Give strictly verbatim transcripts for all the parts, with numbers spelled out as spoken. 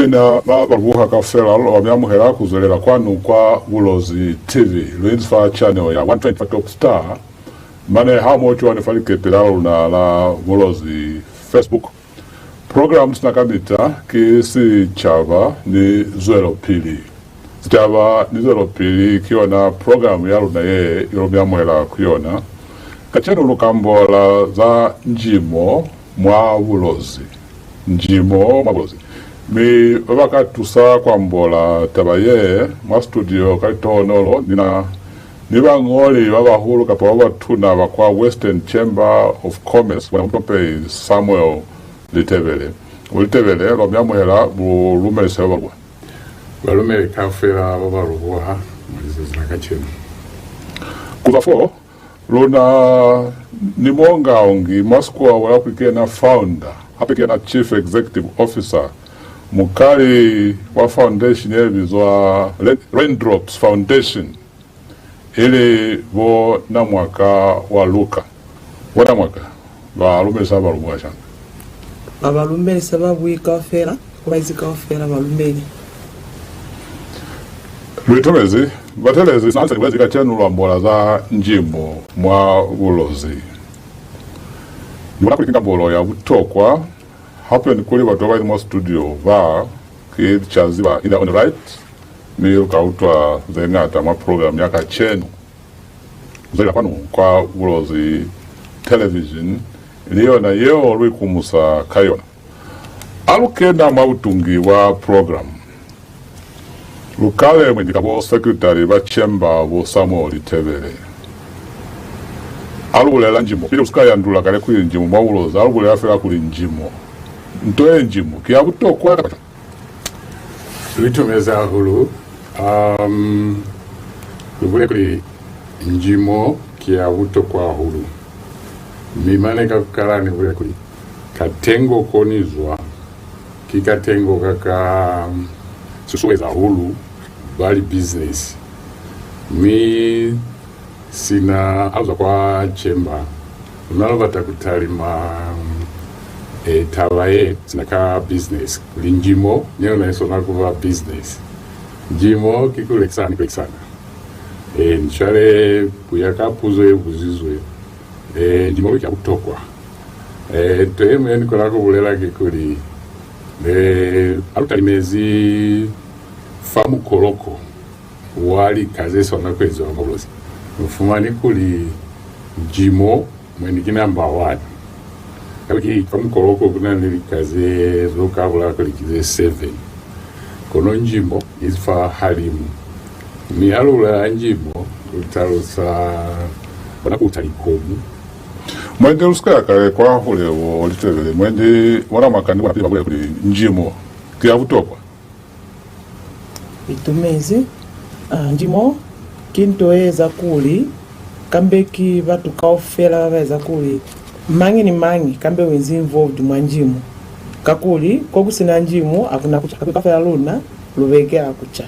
Mina ba ba lu buha kaufela, lu ba mi amuhela ku zwelela kwanu kwa Bulozi T V. Lu inzi fa channel ya one twenty fa Top Star, mane hamoho cwani fa likepe la luna la Bulozi Facebook. Program sina kamita ki Sicaba ni Zwelopili. Sicaba ni Zwelopili ki yona program ya luna ye lu mi amuhela ku yona. Kacenu lu ka ambola za njimo mwa Bulozi. Njimo mwa Bulozi. Mi ba ba ka tusa ku ambola taba ye mwa studio ka litohonolo ni na ni bañoli ba bahulu kapa ba batuna ba kwa Western Chamber of Commerce, bona mutompei Samuel Litebele. Bo Litebele, lwa mi amuhela, lu lumelise ba ba lubuha. Ba lumele kaufela ba ba lubuha mwa lizazi la kacenu. Ku zwa fo, lu na ni muongaongi mwa sikuwa wa kuli ki yena founder, hape ki yena chief executive officer, mukali wa foundation ye bizwa Rain-, Raindrops Foundation, ili bo Namwaka wa Luka. Bo Namwaka, ba lumelisa ba lubuha cwani? Ba ba lumelisa ba buhi kaufela, ku ba izi kaufela ba lumele. Lu itumezi, batelezi, sa nze ku bulezi kacenu lu ambola za njimo mwa Bulozi. Ni bona kuli ki kambolo ya butokwa, hape ni kuli batu ba ba inzi mwa studio ba ki licaziba in their own right, mi lu ka utwa ze ñata mwa program ya kacenu. Ku zwelela kwanu kwa Bulozi Television, ili yona yeo lu ikumusa ka yona. A lu kena mwa butungi bwa program. Lu kale mwendi ka bo secretary ba chamber, bo Samuel Litebele. A lu bulela njimo. Pili u si ka yandula kale kuli njimo mwa Bulozi, a lu bulela fela kuli njimo. Nto ye njimo ki ya butokwa kapa cwani? Lu itumezi hahulu. Um, lu bulele kuli njimo ki ya butokwa hahulu. Mi mane ka ku kala ni bulele kuli katengo ko ni zwa, ki katengo ka ka susueza hahulu ba li business. Mi sina ha lu zwa kwa chamber, luna lu bata ku talima, eh, taba ye sina ka business, kuli njimo ni yona i swana ku ba business. Njimo ki ku lekisa ni ku lekisana. Eh, cwale ku ya ka puzo ye buzizwe, eh, njimo ki ya butokwa. Eh, nto ye ñwi ye ni kona ku bulela ki kuli, eh, ha lu talimezi fa mukoloko wa lika ze swana ku eziwa mwa Bulozi, lu fumani kuli njimo mwendi ki number one. Kakuli ki fa mukoloko ku na ni lika ze lu ka bulela kuli ki ze seven. Kono njimo i fa halimu. Mi ha lu bulela njimo, lu talusa bona ku uta likomu. Mwendi lu si ka ya kale kwahule bo Litebele, mwendi bona makande bona pili ba bulele kuli njimo ki ya butokwa. Itumezi. Ah, njimo ki nto ye eza kuli, kambe ki batu kaufela ba ba eza kuli mañi ni mañi kambe u inzi involved mwa njimo. Kakuli, ko ku si na njimo, ha ku na ku ca. Kakuli kaufela luna lu bekeha ku ca.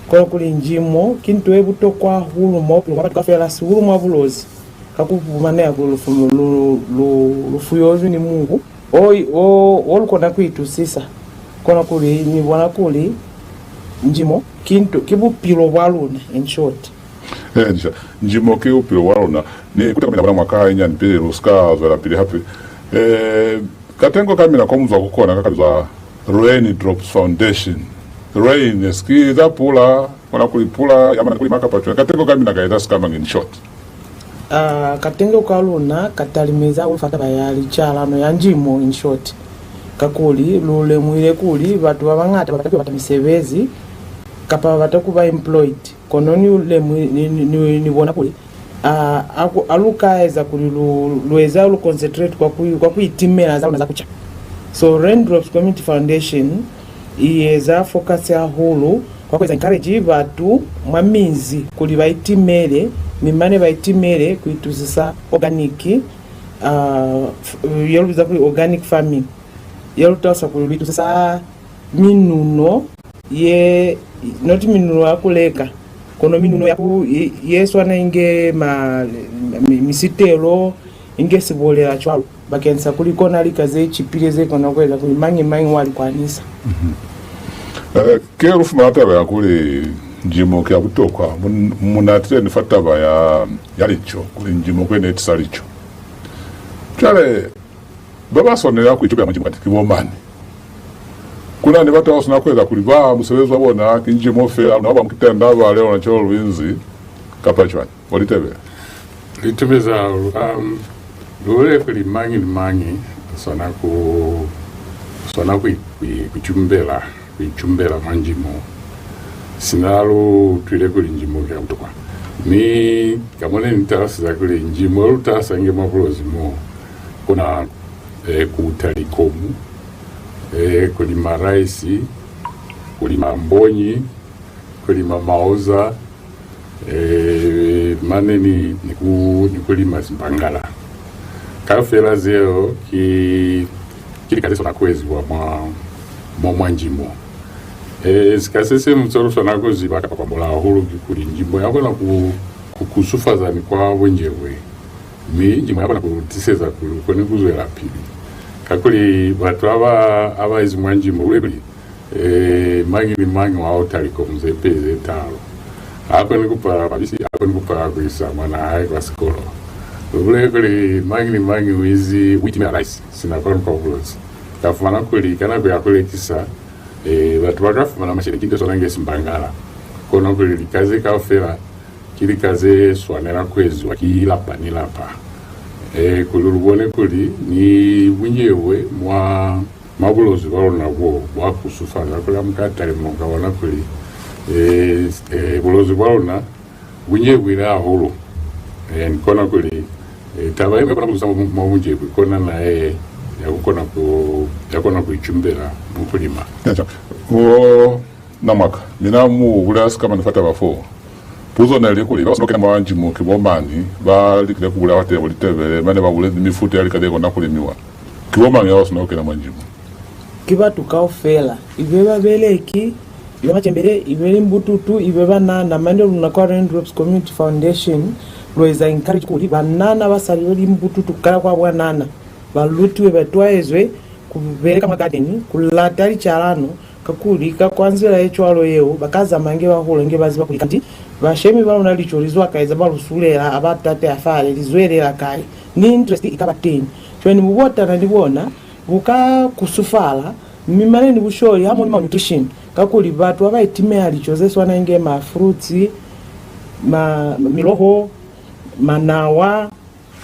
Kono kuli njimo ki nto ye butokwa hahulu mwa bupilo bwa batu kaufela, sihulu mwa Bulozi, ka ku fumaneha kuli lu fu-, lu, lu, lu, lu fuyozwi ni mubu o, o, o lu kona ku itusisa. Kono kuli ni bona kuli njimo ki nto, ki bupilo bwa luna, in short. Eh, nja, njimo ki bupilo bwa luna. Ni ku takamela bona mwa ka inyani pili lu si ka zwelapili hape. Eh, katengo ka mina ko mu zwa ku kona ka ka bizwa Rain Drops Foundation. Rain, esi ki za pula, kona kuli pula ya mana kuli makapatwa. Katengo ka mina ka eza sikamañi, in short? Ah, katengo ka luna ka talimeza hahulu fa taba ya licalano ya njimo, in short. Kakuli lu lemuhile kuli batu ba bañata ba bata ku yo bata misebezi, kapa ba bata ku ba employed. Kono ni lemu-, ni, ni, ni, ni bona kuli, a, a ku, a lu ka eza kuli lu, lu eza, lu concentrate kwa ku, kwa ku itimela za luna za ku ca. So, Raindrops Community Foundation i eza focus hahulu kwa ku eza encourage batu mwa minzi kuli ba itimele, mi mane ba itimele ku itusisa organic, ah, f-, ye lu biza kuli organic farming. Ye lu talusa kuli lu itusisa minuno ye, not minuno ya ku leka, kono minuno ya ku, ye, ye swana inge ma, mi, misitelo, inge sibolela cwalo, bakeñisa kuli kona lika ze cipile ze kona ku eza kuli mañi mañi wa li kwanisa. Mhm. Eh, ke lu fumana taba ya kuli njimo ki ya butokwa. Mun-, mu natile ni fa taba ya, ya lico, kuli njimo ki yona ye tisa lico. Cwale, ba ba swanela ku icubela mwa njimo kanti ki bo mañi? Ku na ni batu ba ba swanela ku eza kuli ba musebezi wa bona ki njimo fela, luna ba ba mu kitenda ba lelona cwalo lu inzi, kapa cwañi? Bo Litebele. Litumezi hahulu. Um, lu bulele kuli mañi ni mañi u swana ku, u swana ku, ku, ku cumbela, ku icumbela mwa njimo. Sina lu utwile kuli njimo ki ya butokwa. Mi ka mo ne ni taluseza kuli njimo lu talusa inge mwa Bulozi mo, ku na, eh, ku uta likomu, eh, ku lima raisi, ku lima mbonyi, ku lima mauza, eh, mane ni, ni ku, ni ku lima zimbangala. Kaufela zeo ki, ki lika ze swana ku eziwa mwa, mwa, mwa njimo. Eh, sika se siñwi se lu swana ku ziba kapa ku ambola hahulu ki kuli njimo ya kona ku, ku kusufaza ni kwa bunjebwe. Mi njimo ya kona ku lu tiseza kuli lu kone ku zwelapili. Kakuli batu ha ba, ha ba ezi mwa njimo, lu bulele kuli, eh, mañi ni mañi wa uta likomu ze peli ze talu. Ha koni ku pala mabisi, ha koni ku pala ku isa mwanaa hae kwa sikolo. Lu bulele kuli mañi ni mañi u izi, u itimela raisi, sina kwanu kwa Bulozi. Ka fumana kuli ka nako ya ku lekisa, eh, batu ba ka fumana masheleñi, ki nto swana inge simbangala. Kona kuli lika ze kaufela ki lika ze swanela ku eziwa ki lapa ni lapa. Eh, kuli lu bone kuli ni bunjebwe mwa, mwa Bulozi bwa luna bo bwa kusufaza, kuli ha mu ka talima mu ka bona kuli, eh, eh, Bulozi bwa luna bu njebwile hahulu. Eh, ni kona kuli, eh, taba ye ñwi ya kona ku zusa mwa, mwa bunjebwe, kona na ye ya ku kona ku, ya kona ku icumbela mwa ku lima. Eca. Bo Namaka, mina mu bulela sikamani fa taba fo. Puzo ne li kuli, ba ba swanela ku kena mwa njimo ki bo mañi, ba likile ku bulela fateni bo Litebele, mane ba bulezi mifuta ya lika ze kona ku limiwa. Ki bo mañi ba ba swanela ku kena mwa njimo? Ki batu kaufela, ibe babeleki, ibe macembele, ibe limbututu, ibe banana. Mane luna kwa Raindrops Community Foundation lu eza encourage kuli banana ba sa libe limbututu ku kala kwa bwanana ba lutiwe, ba twaezwe ku beleka mwa garden, ku lata licalano, kakuli ka kwa nzila ye cwalo yeo ba ka zamaya inge ba hula, inge ba ziba kuli kanti bashemi ba luna lico li zwa kai, za ba lu sulela, a ba tate a fale, li zwelela kai, ni interest i ka ba teñi. Cwale ni bubotana ni bona bu ka kusufala, mi mane ni busholi hamoho ni malnutrition, kakuli batu ha ba itimela lico ze swana inge ma fruits, ma, miloho, manawa,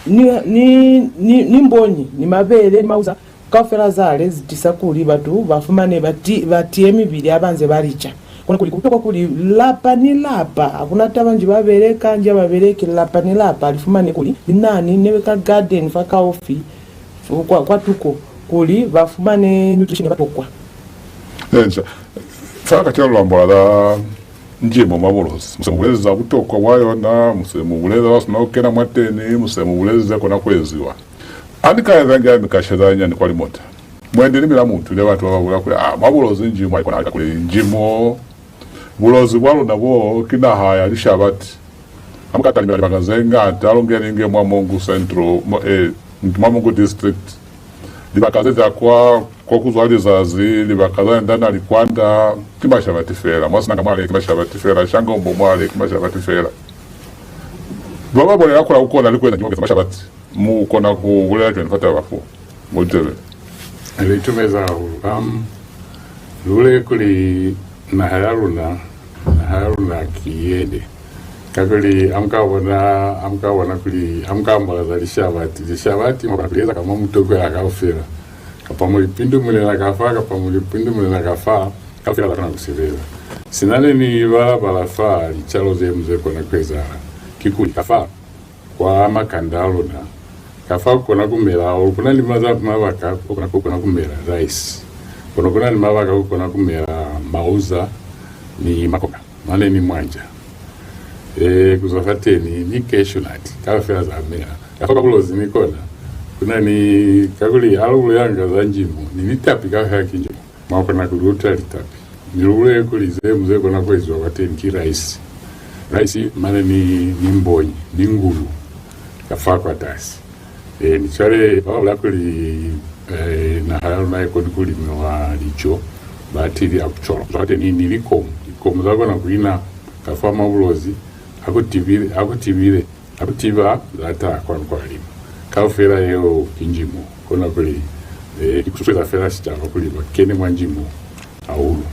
ni, ni, ni, ni mbonyi, ni mabele, ni mauza, kaufela zale zi tisa kuli batu ba fumane ba ti-, ba tiye mibili ha ba nze ba lica. Kona kuli ku butokwa kuli lapa ni lapa, ha ku na taba nji ba beleka, nji ha ba beleki, lapa ni lapa li fumane kuli li na ni nebe ka garden fa kaufi, f-, kwa, kwa tuko, kuli ba fumane nutrition ye ba tokwa. Enca, fa kacenu lu ambola za njimo mwa Bulozi. Mu se mu bulezi za butokwa bwa yona, mu se mu bulezi za ba swanela ku kena mwateni, mu se mu bulezi ze kona ku eziwa. Ha ni ka eza inge ha ni ka sheza hanyani kwa limota. Mwendi ni mina mu utwile batu ba ba bulela kuli, ah, mwa Bulozi njimo ha i konahali kakuli njimo, Bulozi bwa luna bo ki naha ya lishabati. Ha mu ka talimela libaka ze ñata, lu ngeni inge mwa Mongu Central, mo, eh, mwa Mongu District. Libaka ze za kwa, kwa ku zwa lizazi, libaka za ndana likwanda, ki mashabati fela. Mwa Sinanga mwale ki mashabati fela, Shangombo mwale ki mashabati fela. Ba ba bulela kuli ha ku kona ni ku eza njimo ze mashabati, mu kona ku bulela cwañi fa taba fo? Bo Litebele. Li itumezi hahulu. Um, lu bulele kuli naha ya luna, naha ya luna ki ye nde. Kakuli ha mu ka bona, ha mu ka bona kuli, ha mu ka ambola za lishabati, lishabati mwa kona ku li eza ka mo mu tokwela kaufela, kapa mu li pindumunela ka fa, kapa mu li pindumunela ka fa, kaufela za kona ku sebeza. Sina ne ni bala-bala fa, licalo ze ñwi ze kona ku ezahala, kikuli ka fa kwa makanda a luna. Ka fa ku kona ku mela, ku na ni maza-, mabaka ku kona, ku kona ku mela rice. Kono ku na ni mabaka ku kona ku mela mauza ni makoka, mane ni mwanja. Eh, ku zwa fateni, ni cashew nut, kaufela za mela. Ka fa kwa Bulozi ni kona, ku na ni, kakuli ha lu bulelanga za njimo, ni litapi kaufela ki njimo. Mwa kona ku li utwa litapi. Ni lu bulele kuli ze ñwi ze kona ku eziwa kwateni ki rice. Rice mane ni, ni mbonyi, ni ngulu, ka fa kwatasi. Eh, ni cwale ba ba bulela kuli, eh, naha ya luna ha i koni ku limiwa lico, batili a ku cola. Zwa teñi ni likomu, likomu za kona ku ina ka fa mwa Bulozi, ha ku tibile, ha ku tibile, ha ku tiba za taha kwanu kwa lima. Kaufela yeo ki njimo, kona kuli, eh, ki ku susueza fela sicaba kuli ba kene mwa njimo hahulu.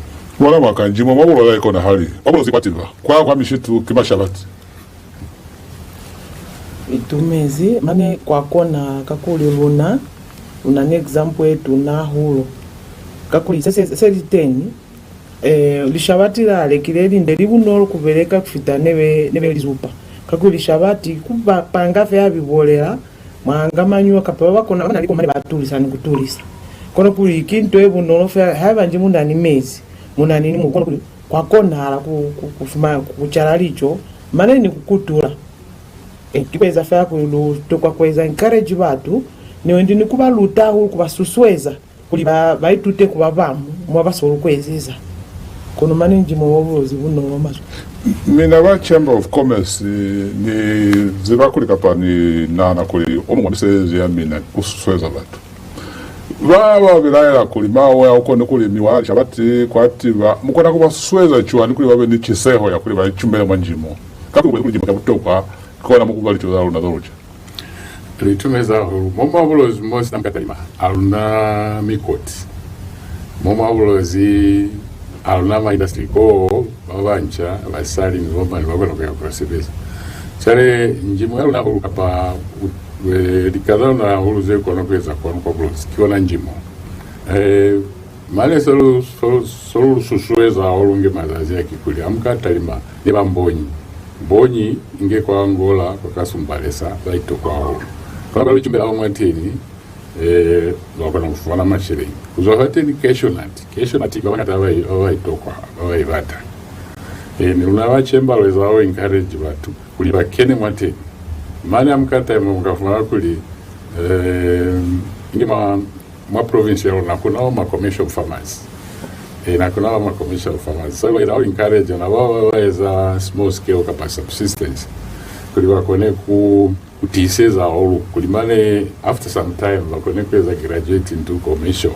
Bona mwa ka njimo mwa Bulozi ha i konahali. Mwa Bulozi kwa tiba, kwa, kwa mishitu ki mashabati. Itumezi, mane kwa kona kakuli luna, luna ni example ye tuna hahulu. Kakuli se, se, se li teñi, eh, lishabati la lekile linde li bunolo ku beleka ku fita nebe, nebe li zupa. Kakuli lishabati ku ba, panga fela bibolela, mwa nga manyuwa kapa ba ba kona, ba na ni komane ba tulisa ni ku tulisa. Kono kuli ki nto ye bunolo fela, haiba nji mu na ni mezi, mu na ni, ni mu kona kuli kwa konahala ku, ku, ku fumana, ku cala lico, mane ni ku kutula. E, ki ku eza fela kuli lu tokwa ku eza encourage batu, ni wendi ni ku ba luta hahulu, ku ba susueza kuli ba, ba itute ku ba bañwi mwa ba solu ku ezeza. Kono mane nji mo Bulozi bu nolo maswe. Mina ba Chamber of Commerce, ni ziba kuli kapa ni nahana kuli o muñwi wa misebezi ya mina ku susueza batu. Ba, ba bilaela kuli mawe a kone ku limiwa, lishabati, kwa tiba, mu kona ku ba susueza cwañi kuli ba be ni ciseho ya kuli ba icumbele mwa njimo? Kakuli kuli njimo ya butokwa, ki kona mo ku ba lico za luna za luca. Lu itumezi hahulu. Mo mwa Bulozi mo sina mukatalima, ha lu na mikoti. Mo mwa Bulozi ha lu na ma industry ko ba banca, basali ni bo mane ba kona ku ya ku yo sebeza. Cwale, njimo ya luna hahulu kapa, u, e, lika za luna hahulu ze kona ku eza kwanu kwa Bulozi, ki yona njimo. E, mane se lu, se, se lu susueza hahulu nge mazazi a kikuli, ha mu ka talima ni ba mbonyi. Mbonyi inge kwa Angola, kwa Kasumbalesa, ba itokwa hahulu. Kono ba lu cumbela ba mwateñi, eh, ba kona ku fumana masheleñi. Ku zwa fateni cashew nut. Cashew nut ba bañata ba i, ba ba itokwa, ba ba i bata. Eh, ni luna ba Chamber lu eza ho encourage batu kuli ba kene mwateñi. Mane ha mu ka talima mu ka fumana kuli, eh, inge mwa, mwa province ya luna ku na ma commercial farmers. Eh, na ku na ma commercial farmers. So, ba eza ho encourage na ba, ba, ba eza small scale kapa subsistence. Kuli ba kone ku ku tiiseza hahulu kuli mane after some time ba kone ku eza graduate into commercial.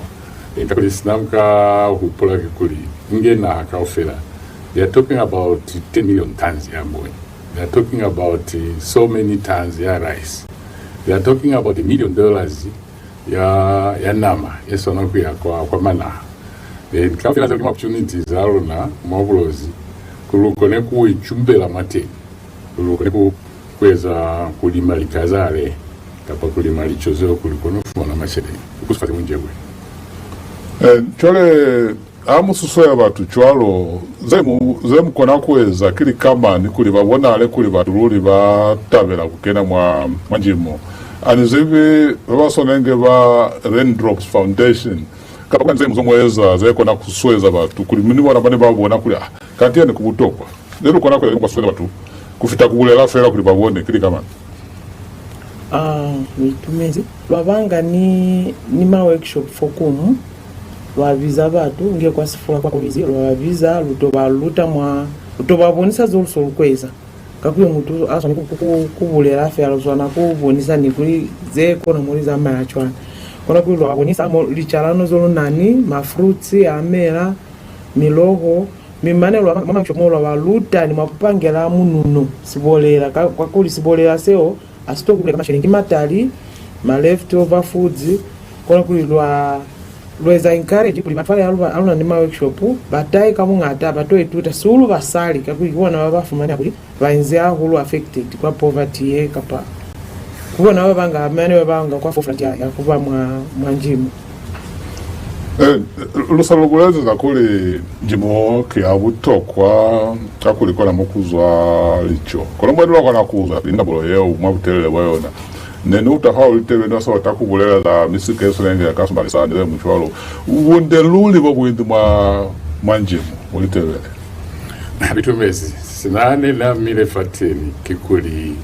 E, kakuli sina mu ka hupula ki kuli, inge naha kaufela, they are talking about ten million tons ya mbonyi. They are talking about, eh, so many tons ya rice. They are talking about a million dollars ya, ya nama ye swana ku ya kwa, kwa manaha. E, kaufela zeo ki ma opportunities a luna mwa Bulozi, kuli lu kone ku icumbela mwateñi. Lu kone ku, ku eza ku lima likazale kapa ku lima lico zeo kuli lu kone ku fumana masheleñi ku kusufaze bunjebwe. Eh, cwale, ha mu susueza batu cwalo, ze mu, ze mu kona ku eza ki lika mañi kuli ba bonahale kuli batu luli ba tabela ku kena mwa, mwa njimo? Ha ni zibi ba ba swana inge ba Raindrops Foundation, kapa ku na ze ñwi zo mu eza ze kona ku susueza batu kuli ni bona ba ne ba bona kuli, ah, kanti yani ku butokwa. Ne lu kona ku eza kwa susueza batu ku fita ku bulela fela kuli ba bone ki lika mañi. Ah, lu itumezi. Lwa banga ni, ni ma workshop fokuñwi. Lwa biza batu inge kwa Sefula kwa Kolwezi, lwa ba biza, lu to ba luta mwa, lu to ba bonisa zo lu so lu ku eza. Kakuli mutu ha swaneli ku, ku, ku, ku bulela fela, lu swana ku bonisa ni kuli ze kona mo li zamaya cwañi. Kona kuli lwa bonisa mo licalano zo lu na ni, ma fruits a mela, miloho, mi mane lwa, mwa ma workshop mo lwa ba luta ni mwa ku pangela mununo sibolela, ka, kakuli sibolela seo ha si tokwi ku buleka masheleñi, ki matali, ma leftover foods, kona kuli lwa, lwa eza encourage kuli batu bale ha lu ba, ha lu na ni ma workshop, ba tahe ka buñata, ba to ituta, sihulu basali, kakuli ki bona ba ba fumaneha kuli ba inzi hahulu affected kwa poverty ye, kapa ku bona ba banga, mane ba banga kwa forefront ya, ya ku ba mwa, mwa njimo. Eh, lu sa lu bulezi za kuli njimo ki ya butokwa, kakuli kona mo ku zwa lico. Kono mwendi lwa kona ku zwa pili ndabulo yeo mwa butelele bwa yona. Ne ni uta fa u litebe no sa ta ku bulela za misika ye swanengi ya Kasumbalesa ni ze ñwi cwalo. Bunde luli bo buinzi mwa, mwa njimo, u litebele. Bitumezi, sina ne ni amile fateni, kikuli,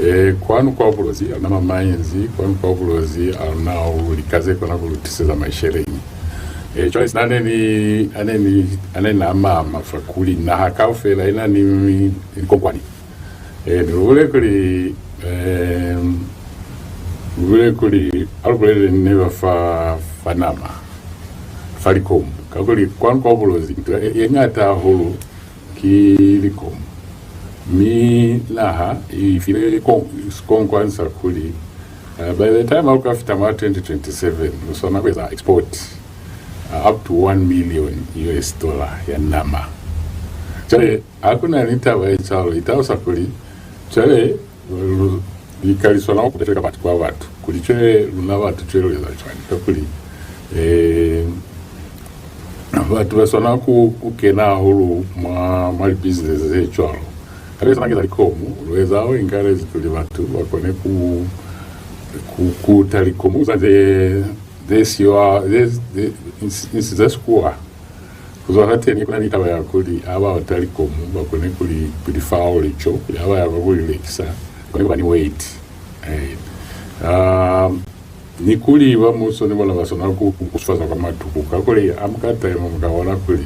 eh, kwanu kwa Bulozi, ha lu na ma mines, kwanu kwa Bulozi, ha lu na hahulu lika ze kona ku lu tiseza masheleñi. Eh, cwale sina ne ni, ha ne ni, ha ne ni amama fa kuli naha kaufela i na ni, ni likokwani. Eh, ni lu bulele kuli, eh, lu bulele kuli, ha lu bulele ni ba fa, fa nama. fa likomu, kakuli kwanu kwa Bulozi nto ye, ye ñata hahulu ki likomu. Mi naha i file ko-, sikonkwani sa kuli, uh, by the time ha lu ka fita mwa twenty twenty-seven, lu swana ku eza export, uh, up to one million U S dollar ya nama. Cwale, ha ku na ni taba ye cwalo, i talusa kuli, cwale, lu, lika li swana ku kuta cwale ka batu, kwa batu, kuli cwale luna batu cwale lu eza cwañi, kakuli, eh, batu ba swana ku, ku kena hahulu mwa, mwa libusiness ze cwalo. Hape swana ngeza likomu, lu eza hao encourage kuli batu ba kone ku, ku, ku kuta likomu za ze, ze siwa, ze, ze, ins-, ins-, za sikuwa. Ku zwa fateni, ku na ni taba ya kuli ha ba ota likomu, ba kone kuli, kuli fa o lico, kuli ha ba ya kwa ku li lekisa, ba kone ku ba ni weight. Eh, ah, ni kuli ba muso ni bona ba swana ku, ku, ku sufaza kwa matuku. Kakuli ha mu ka taima mu ka bona kuli,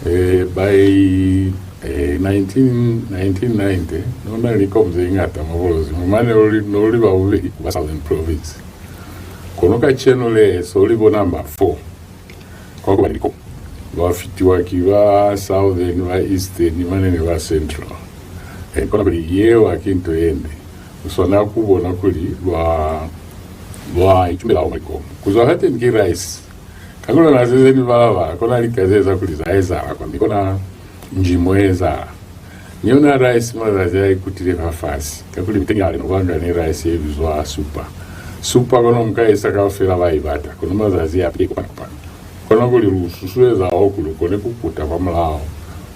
eh, by, eh, nineteen, nineteen ninety, no na ni likomu ze ñata mwa Bulozi. Mu mane no li, no li ba bubeli ku ba Southern Province. Kono kacenu le, so li bo number four. Kwa kuba ni likomu. Ba fitiwa ki ba Southern, ba Eastern, mane ni ba Central. Eh, kona kuli yeo haki nto ye nde. Lu swana ku bona kuli lwa, lwa itumela hao mwa likomu. Ku zwa fateni ki rice. Kakuli lona ze, ze ni balabala, kona lika ze eza kuli za ezala kwa mi, kona njimo ye ezala. Ni yona rice mazazi a i kutile fafasi, kakuli miteñi hali no banga ni rice ye bizwa supa. Supa kono mu ka isa kaufela ba i bata, kono mazazi a pili kupana-kupana. Kona kuli lu susueza hao kuli lu kone ku kuta kwa mulao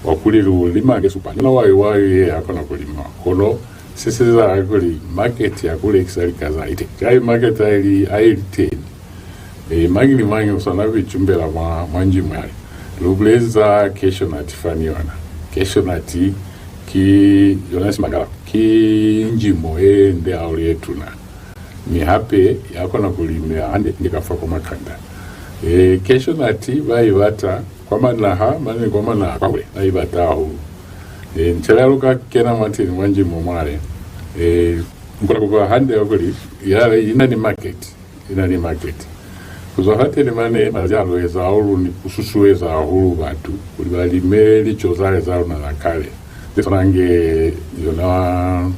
wa kuli lu limange supa. Ni yona wai, wai ye ha kona ku lima, kono se si ezahala kuli market ya ku lekisa lika za i teñi. Cwale market ha i li, ha i li teñi, eh, mañi ni mañi u swana ku icumbela mwa, mwa njimo yale. Lu bulezi za cashew nut fani yona. Cashew nut ki yona simangala, ki njimo ye nde hahulu ye tuna. Mi hape ya kona ku limeha hande ni ka fa kwa makanda. Eh, cashew nut ba i bata kwa manaha, mane kwa manaha kwa hule, ba i bata hahulu. Eh, ni cwale ha lu ka kena mwateni mwa njimo mwale, eh, mu kona ku ba hande kakuli ya, i na ni market. I na ni market. Ku zwa fateni mane, mazazi a lu eza hahulu ni ku susueza hahulu batu kuli ba lime lico zale za luna za kale, ze swana nge yona,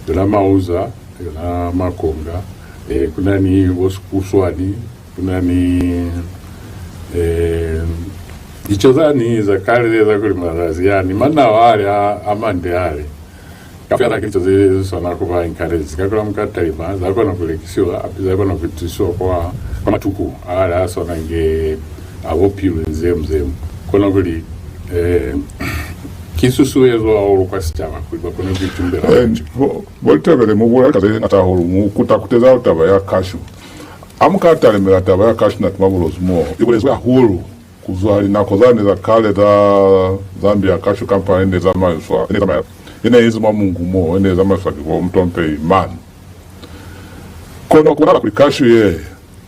yona mauza, yona makonga, eh, ku na ni bo sikuswani, ku na ni, eh, lico zani za kale ze za kuli mazazi yani, manawa ale a, a mande ale. Kaufela ki lico ze swana ku ba encourage. Kakuli ha mu ka talima, za kona ku lekisiwa, hape za kona ku itisiwa kwa, kwa matuku ale a swana nge a bo Pilu ni ze ñwi ze ñwi. Kona kuli, eh, ki susuezo hahulu kwa sicaba kuli ba kone ku itumbela. Eh, bo, bo Litebele, mu bulela lika ze ñata hahulu, mu kuta-kuteza taba ya cashew. Ha mu ka talimela taba ya cashew nut mwa Bulozi mo, i bulezwi hahulu. Ku zwa linako zane za kale za Zambia Cashew Company ne zamaiswa, ne zamaya, ne inzi mwa Mungu mo, ne zamaiswa ki bo Mtompei Mann. Kono ku bonahala kuli cashew ye,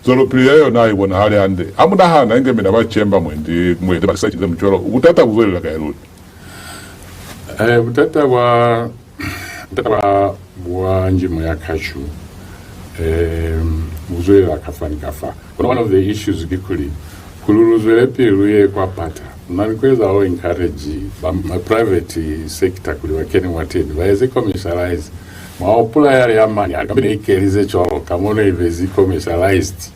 zwelopili ya yona ha i bonahali hande. Ha mu nahana inge mina ba cemba mwendi, mwendi ba research ze mucwalo, butata bu zwelela kai luli? Eh, butata bwa Butata bwa, bwa njimo ya cashew, em, bu zwelela kafa ni kafa. Kono one of the issues ki kuli, kuli lu zwelepili lu ye kwa pata, lu na ni ku eza ho encourage ba, ma private sector kuli ba kene mwateni, ba eze commercialize. Mwa hupula yale ya mani, a kambe ne i kelize cwalo, ka mo ne i bezi commercialized.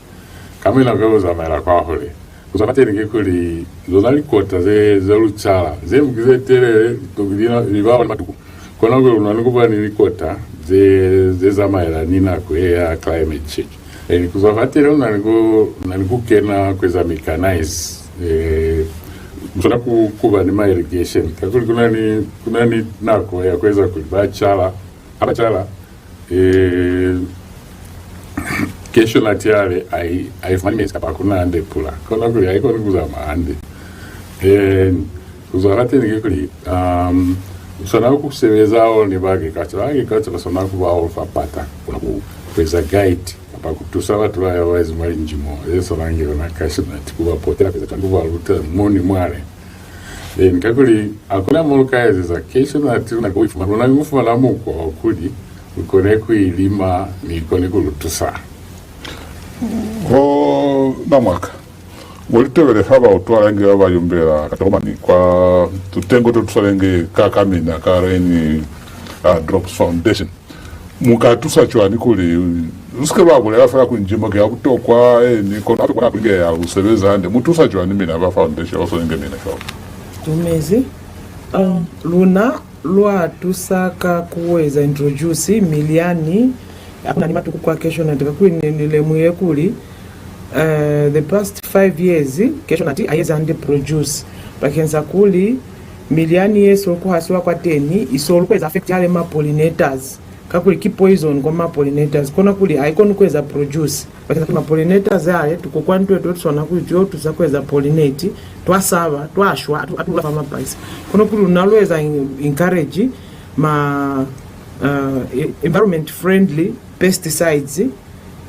Ka mina ku zamaela kwahule. Ku zwa fateni ki kuli, zona likota ze, ze lu cala, ze ñwi ki ze telele, to, li na, li ba ni matuku. Kona kuli lu na ni ku ba ni likota ze, ze zamaela ni nako ye ya climate change. Eh, ku zwa fateni lu na ni ku, lu na ni ku kena ku eza mechanize, eh, lu swana ku, ku ba ni ma irrigation. Kakuli ku na ni, ku na ni nako ya ku eza kuli ba cala, ha ba cala, eh, cashew nut yale ha i, ha i fumani mezi kapa ha ku na hande pula. Kona kuli ha i koni ku zamaya hande. Eh, ku zwa fateni ki kuli, um, u swana ku sebeza hahulu ni ba agriculture. Ba agriculture ba swana ku ba hahulu fa pata, kona ku, ku eza guide, kapa ku tusa batu ba ya ba ezi mwa linjimo, ze swana nge yona cashew nut, ku ba potela ku eza cwani, ku ba luta mo ni mwale. Then, kakuli, ha ku na mo lu ka ezeza cashew nut, lu na ku i fumana, lu na ku fumana mukwa wa kuli lu kone ku i lima, mi i kone ku lu tusa. Ko, Namwaka, Mu li tobele fa ba utwala inge ba ba yumbela katokomani kwa tutengo to tu swanenge ka, ka mina ka Rain, uh, Drops Foundation. Mu ka tusa cwani kuli lu si ke lwa bulela fela kuli njimo ki ya butokwa, eni, kono hape kona kuli inge ya lu sebeza hande? Mu tusa cwani mina ba foundation ba swanenge mina cwalo? Dumezi. Um, luna lwa tusa ka ku eza introduce milyani ya ku na ni matuku kwa cashew nut, kakuli ne ni lemuhile kuli, eh, the past five years cashew nut ha i ezi hande produce, bakeñisa kuli milyani ye solo ku hasiwa kwateni i solo ku eza affect hale ma pollinators, kakuli ki poison kwa ma pollinators, kona kuli ha i koni ku eza produce. Bakeñisa kuli ma pollinators ale, tukokwani twetu tu swana kuli tu yo tusa ku eza pollinate, twa saba, twa shwa, ha tu, ha tu hula fa mapaisa. Kono kuli luna lu eza en-, encourage ma, uh, e-, environment friendly pesticides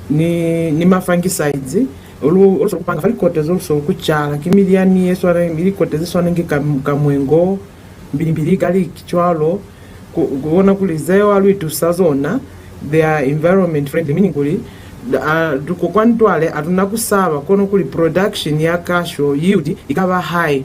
ni, ni ma fungicides, lu, lu solo ku panga fa likota zo lu solo ku cala, ki milyani ye swana, likota ze swana nge ka, ka mwengo, mbilimbili, garlic, cwalo, ku, ku bona kuli zeo ha lu itusa zona, they are environment friendly, meaning kuli, uh, tukokwani twale ha tu na ku saba, kono kuli production ya cashew yield i ka ba high.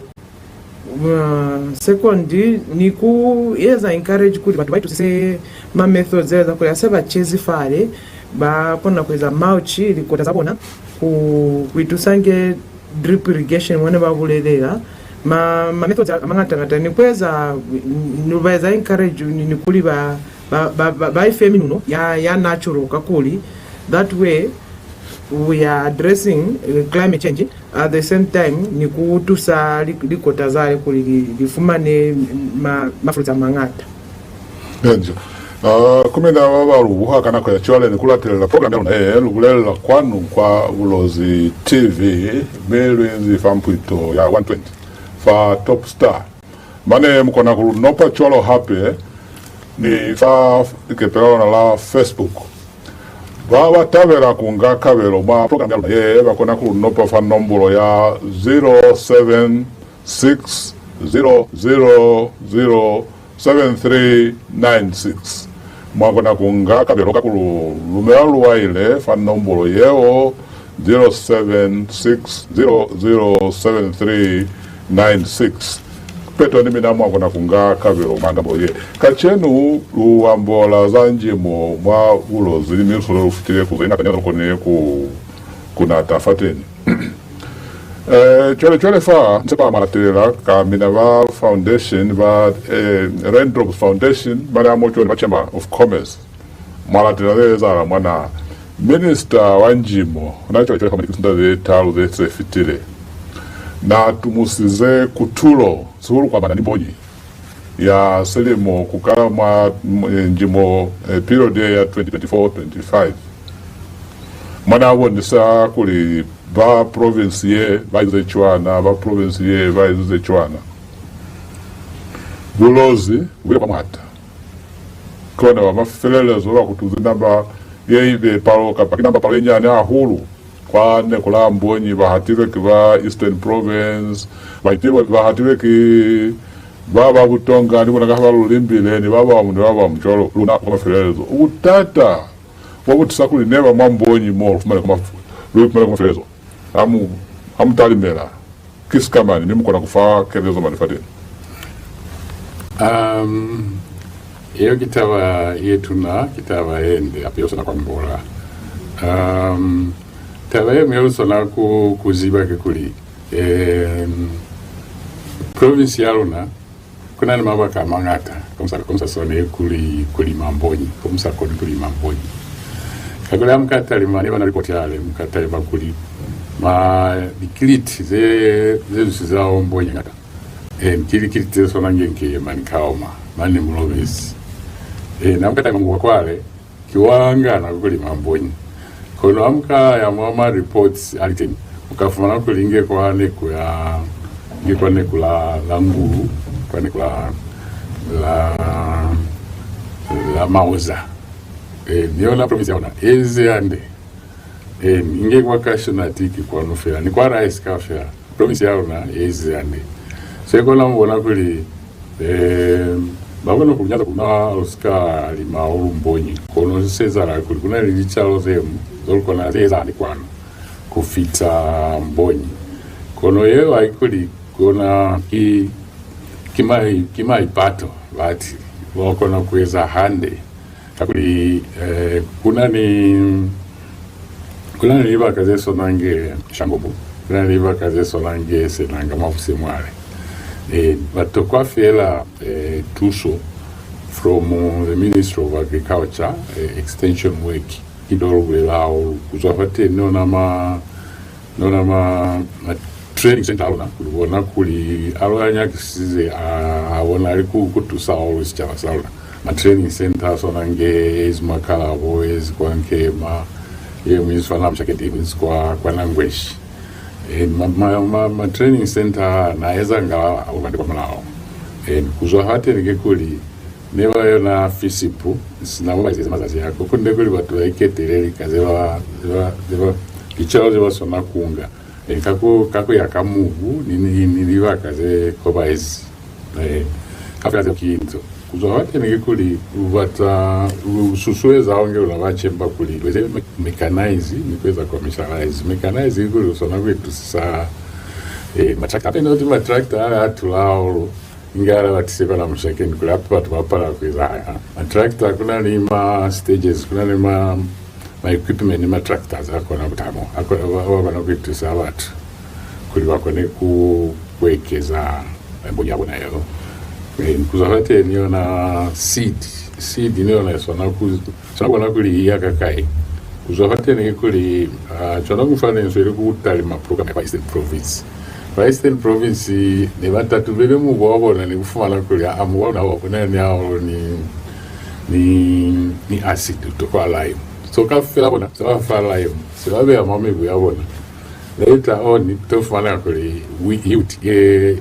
Uh, second, ni ku eza encourage kuli batu ba itusise ma methods a eza kuli ha se ba cezi fale, ba kona ku eza mulch likota za bona, ku, ku itusa nge drip irrigation mo ne ba bulelela. Ma, ma methods a mañata-ñata ni ku eza, ni ba eza encourage ni, ni kuli ba, ba, ba, ba, ba ife minuno ya, ya natural, kakuli that way we are addressing, uh, climate change at the same time ni ku tusa li, likota zale kuli li, li fumane ma, ma fruits a mañata. Enjo. Uh, ku mina ba ba lu buha ka nako ya cwale ni ku latelela program ya luna ye lu bulelela kwanu kwa Bulozi T V, mi lu inzi fa mpwito ya one twenty fa Top Star. Mane mu kona ku lu nopa cwalo hape ni fa likepe la luna la Facebook. Ba ba tabela ku nga kabelo mwa program ya luna ye ba kona ku lu nopa fa nombolo ya zero seven six zero zero zero seven three nine six. Mwa kona ku nga kabelo ka ku lu lumela luwaile fa nombolo yeo, zero seven six zero zero seven three nine six. Kipeto ni mina mwa kona ku nga kabelo mwa ngambo ye. Kacenu lu ambola za njimo mwa Bulozi, mi lu sole lu fitile ku ze ñata ne lu konile ku, ku nata fateni. Eh, cwale, cwale fa, nze ba ma latelela ka mina ba foundation ba, eh, Raindrops Foundation, ba na mo cwale ba Chamber of Commerce. Mwa latela ze ezahala mwa naha. Minista wa njimo, na cwale, cwale fa mwa likusunda ze talu ze se fitile, na tumusize kutulo, sihulu kwa bana ni mbonyi ya selimo ku kala mwa, m-, eh, njimo, eh, period ya twenty twenty-four twenty-five. Mwa na bonisa kuli ba province ye ba ize cwana, ba province ye ba ize cwana. Bulozi bu bile kwa mwata. Kona ba mafelelezo ba kutuzi namba ye ibe palo kapa ki namba palo ye nyane hahulu. Kwa neku la mbonyi ba hatilwe ki ba Eastern Province, ba hatilwe, ba hatilwe ki ba ba Butonga, ni bona ka ha ba lu limbile, ni ba bañwi, ni ba bañwi cwalo, luna kwa mafelelezo. Butata bo bu tisa kuli neba mwa mbonyi mo lu fumane kwa maf-, lu fumane kwa mafelelezo. Ha mu, ha mu talimela, ki sikamani, mi mu kona ku fa kelezo mani fateni? Um, yeo ki taba ye tuna, ki taba ye nde, hape yo swana ku ambola. Um, taba ye ñwi ye lu swana ku, ku ziba ki kuli, um, province ya luna ku na ni mabaka a mañata, ko mu sa, ko mu sa swaneli ku li, ku lima mbonyi, ko mu sa koni ku lima mbonyi. Kakuli ha mu ka talima, ne ba na likoti hale, mu ka talima kuli ma, likiliti ze, ze lu sizaho mbonyi ñata. Eh, ki likiliti ze swana nge nke mani Kaoma, mane Mulobezi. Eh, na mu ka talima mukuwa kwale, ki wa ngana ku lima mbonyi. Kono ha mu ka ya mwa ma reports a li teñi, mu ka fumana kuli inge kwa neku ya, inge kwa neku la, la Ngulu, kwa neku la, la, la Maoza. Eh, ni yona province ya ona, eze hande. Eh, inge kwa cashew nut ki kwanu fela, ni kwa rice kaufela. Province ya luna ye ize hande. Se kona mu bona kuli, eh, ba kona ku nyaza ku na lu si ka lima hahulu mbonyi. Kono se ezahala kuli ku na ni licalo ze ñwi zo lu kona ze eza hande kwanu ku fita mbonyi. Kono yeo haikuli kona ki, ki mai, ki maipato bati ba kona ku eza hande, kakuli, eh, kuna ni, kuna ni libaka ze swanange Shangugu, kuna ni libaka ze swanange Senanga mwa Busemwale. Eh, ba tokwa fela, eh, tuso from, uh, the Ministry of Agriculture, eh, extension work. Ki do lu bulela hahulu. Ku zwa fateni, ona ma, ona ma, ma training center a luna, kuli bona kuli a lu a nyakisize, a, a bona ali ku, ku tusa hahulu sicaba sa luna. Ma training center a swana nge ezi mwa Kalabo, ezi kwa Nkema, ye mwi swana Mshaketi, mwi kwa, kwa Nangweshi. Eh, ma, ma, ma, ma training center na ezanga a, a, kwa mulao. Eh, ku zwa fateni ki kuli, ne ba yona fisipu, sina mo ba izeza mazazi a ko, kunde kuli batu ba iketele lika ze ba, ze ba, ze ba, licalo ze ba swana ku nga. E, ka ku, ka ku ya ka mubu, ni, ni, ni libaka ze ko ba ezi. E, ka fela zeo ki nzo. Ku zwa fateni ki kuli, lu bata, lu susueza onge luna ba cemba kuli, lu eze me-, mechanize, ni ku eza commercialize. Mechanize ki kuli lu swana ku itusisa, e, matractor. Hape ne uti matractor ale a tula hahulu, inge ala batise bana mushakeni kuli hape batu ba pala ku eza haya. Ma tractor, ku na ni ma stages, ku na ni ma, ma equipment, ma tractors a kona ku tamo, a kona, ba, ba kona ku itusa batu kuli ba kone ku, ku ekeza, eh, mbonyi ya bona yeo. Eh, ku zwa fateni yona seed, seed ni yona i swana ku, swana bona kuli i ya ka kai. Ku zwa fateni ki kuli, ah, cwana ku fana ni nzo ili ku talima program ya kwa Eastern Province. Kwa Eastern Province ne ba tatubile mubu wa bona ni ku fumana kuli, ah, mubu wa bona ha u na ni hahulu ni, ni, ni acid, u tokwa lime. So kaufela bona se ba fa lime, se ba beya mwa mibu ya bona. Later on, to fumana kuli wi-, yield ye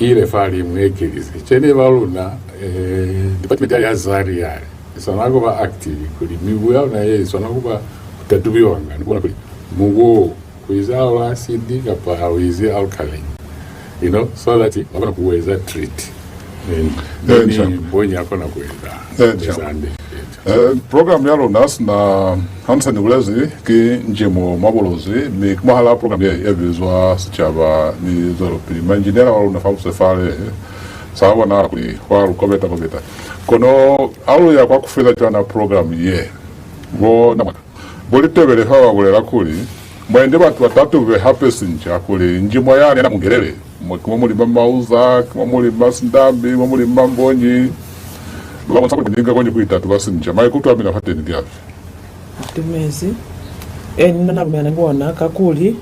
ile fa lime ye kelize. Cwale ba luna, eh, department ya, ya ZARI yale, i swana ku ba active kuli mibu ya luna ye i swana ku ba ku tatubiwanga, ni ku bona kuli mubu wo ku ize ha u acid kapa ha u ize alkaline. You know, so that ba kona ku eza treat. Eh, ni, ni mbonyi a kona ku eza, eh, eza hande. Eh, program ya luna sina, ha ni sa ni bulezi, ki Njimo mwa Bulozi, mi ki mwahalaa program ye, ye bizwa Sicaba ni Zwelopili. Mainjiniela wa luna fa buse fale, sa bona kuli kwa lu kobeta kobeta. Kono ha lu ya kwa ku feza cwana program ye, bo Namwaka, bo Litebele fa ba bulela kuli, mwendi batu ba tatube hape sinca kuli njimo yani ya Namungelele, mo, ki mo mu lima mauza, ki mo mu lima sindambi, ki mo mu lima mbonyi. Lu ka bonisa kuli ni nga koni ku itatuba sinca. Maikuto a mina fateni ki afi? Tumezi. Eh, ni na, na lumelana ni bona, kakuli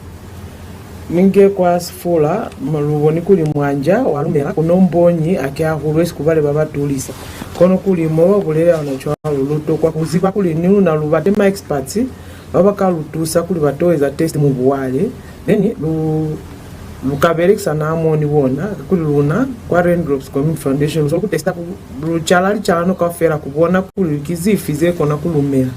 ni nge kwa Sefula, ma, lu boni kuli mwanja wa lumela, kono mbonyi haki hahulu, esi ku bale ba ba tulisa. Kono kuli mo ba bulela ona cwalo, lu tokwa ku ziba kuli ni luna lu bate ma experts ba ba ka lu tusa kuli ba to eza test mubu wale, then lu, lu ka belekisana hamoho ni bona, kakuli luna kwa Raindrops Community Foundation lu swanela ku testa ku, lu cala licalano kaufela ku bona kuli ki zifi ze kona ku lumela.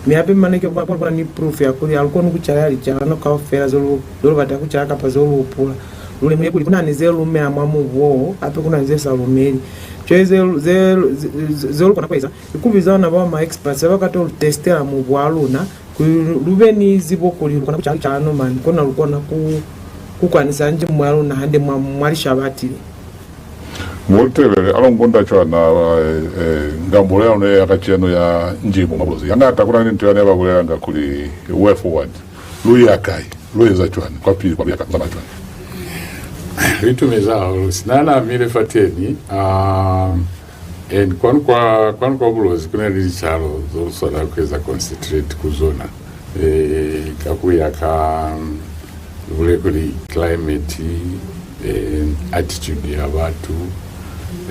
Mi hape mane ki ku ba, ku ba ni proof ya kuli ha lu koni ku cala licalano kaufela ze lu, ze lu bata ku cala kapa ze lu hupula. Lu lemuhile kuli ku na ni ze lumela mwa mubu wo, hape ku na ni ze sa lumeli. Cwale ze, ze, ze, ze, ze lu kona ku eza ki ku biza bona bao ma experts ba ba ka to lu testela mubu wa luna, kuli lu, lu be ni zibo kuli lu kona ku cala licalano mañi, kona lu kona ku, ku kwanisa njimo ya luna hande mwa, mwa lishabati le. Bo Litebele, ha lu ngunda cwana, eh, eh, ngambolo ya luna ya kacenu ya Njimo mwa Bulozi. Hañata ku na ni nto yani ye ba bulelanga kuli way forward. Lu ya kai? Lu eza cwani kwapili, kwa lu ya ka, lu zamaya cwani? Lu itumezi hahulu. Sina na amile fateni, ah, and kwanu kwa, kwanu kwa Bulozi ku na ni licalo zo lu swanela ku eza concentrate ku zona. Eh, ka ku ya ka, mm, lu bule kuli climate, eh, attitude ya batu,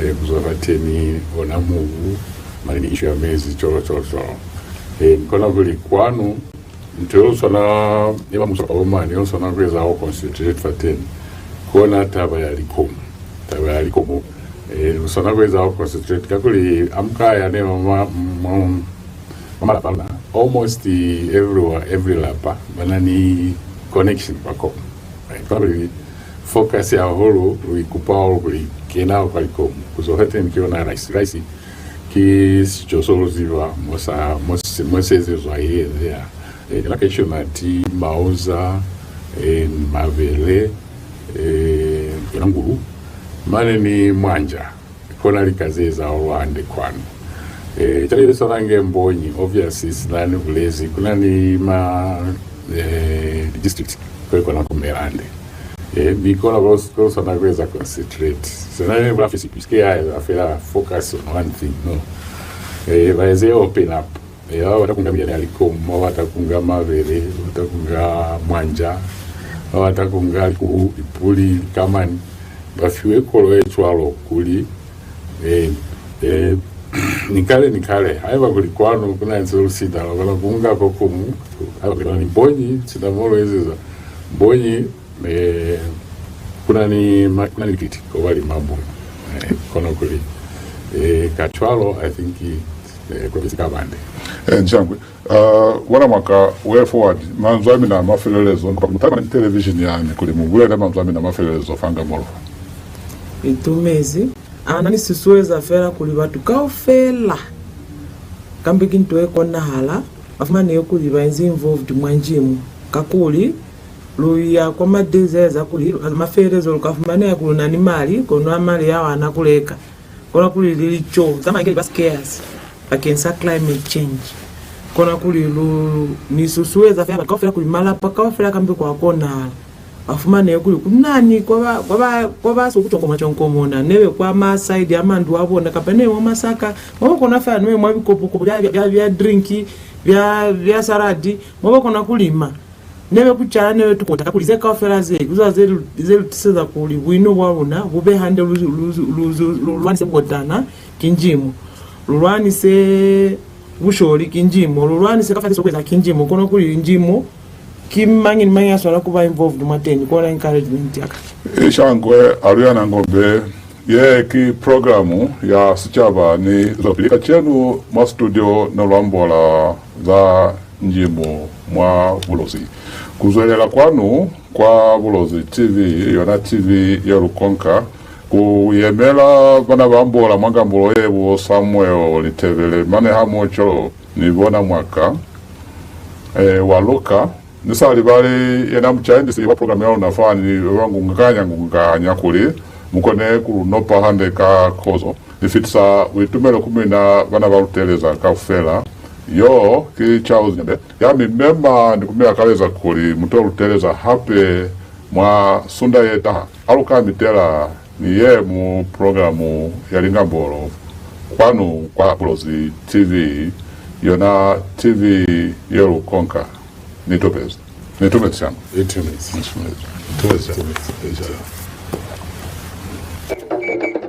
eh, ku zwa fateni ona mubu, mane ni issue ya mezi, cwalo, cwalo, cwalo. Eh, ni kona kuli kwanu, nto ye lu swana, ye ba muso ka bo mañi, ye lu swana ku eza hahulu concentrate fateni, kona taba ya likomu. Taba ya likomu. Eh, lu swana ku eza hahulu concentrate, kakuli ha mu ka ya ne mwa, mwa, mwa malapa a luna, almost everywhere, every lapa, ba na ni connection kwa komu. Eh, kakuli focus hahulu, lu ikupa hahulu kuli kena kwa likomu. Ku zwa fateni ki yona rice. Rice ki sico so lu ziba mo sa, mo se, mo se ezezwa here and there. Eh, na cashew nut, mauza, eh, mabele, eh, yona ngulu, mane ni mwanja. Kona lika ze ezahalwa hande kwanu. Eh, cwale li swana nge mbonyi, obviously, sina ni bulezi, kuna ni ma, eh, district ko kona ku mela hande. Eh, ni kona ku, ku swana ku eza concentrate. Sina ni bula fisipi, sike ya eza fela focus on one thing, no. Eh, ba eze open up. Eh, ba bata ku nga milyani ya likomu, ba bata ku nga mabele, ba bata ku nga mwanja, ba bata ku nga likuhu, lipuli, likamani. Ba fiwe kolo ye cwalo kuli, eh, eh, ni kale, ni kale. Haiba kuli kwanu ku na ni se lu sina, ba kona ku nga ko kumu, haiba kuli ba na ni mbonyi, sina mo lu ezeza mbonyi, eh, ku na ni ma-, ku na ni likiti, ko ba lima mbonyi. Eh, kono kuli, eh, ka cwalo, I think, eh, ku bezi ka bande. Eh, nshangwe. Uh, wona mwaka way forward, manzwi a mina a mafelelezo, ni kupa ku mu talima ni television yani kuli mu bulele manzwi a mina a mafelelezo fa Ngambolo. Itumezi, a na ni susueza fela kuli batu kaufela, kambe ki nto ye konahala, ba fumanehe kuli ba inzi involved mwa njimu. Kakuli, lu ya kwa ma desires kuli, mafelelezo lu ka fumaneha kuli lu na ni mali, kono a mali ao ha na ku leka. Kona kuli li lico za maikeli ba scarce bakeng sa climate change. Kona kuli lu ni susueza fela batu kaufela kuli malapa kaufela kambe kwa konahala ba fumanehe kuli ku na ni kwa ba, kwa ba, kwa ba so ku conkomona conkomona, nebe kwa ma side a mandu a bona, kapa nebe mwa masaka, mwa ba kona fela nebe mwa bikopo kopo bya, bya, bya, bya drink, bya, bya salad, mwa ba kona ku lima. Nebe ku cala, nebe tukota, kakuli ze kaufela ze, ku zwa ze lu, ze lu tiseza kuli buino bwa luna bu be hande, lu, lu, lu, lu, lu lwanise bukotana, ki njimo. Lu lwanise busholi, ki njimo. Lu lwanise kafa so ku eza, ki njimo. Kono kuli njimo, ki mañi ni mañi ya swanela ku ba involved mwateni, kona encouragement ya ka. Ishangwe, Aluyana Ngombe, ye ki programu ya sicaba ni zwapili. Kacenu mwa studio ne lu ambola za njimo mwa Bulozi. Ku zwelela kwanu kwa Bulozi T V, yona T V ye lu konka, ku yemela bana ba ambola mwa Ngambolo ye, bo Samuel Litebele, mane hamoho cwalo ni bona mwaka, eh, wa Luka. Ni sa libali yena mucaendisi wa program ya luna fa ni ba ngunganya ngunganya kuli mu kone ku lu nopa hande ka kozo. Ni fitisa buitumelo ku mina bana ba lu teeleza kaufela. Yo ki Charles Nyembe ya mi mema ni ku mi lakaleza kuli mu to lu teeleza hape mwa sunda ye taha. Ha lu ka mi tela ni ye mu programu ya Lingambolo kwanu kwa Bulozi T V, yona T V ye lu konka. Ni tupezi. Ni tumezi shangwe. Ni tumezi. Ni tumezi shangwe. Ni tumezi.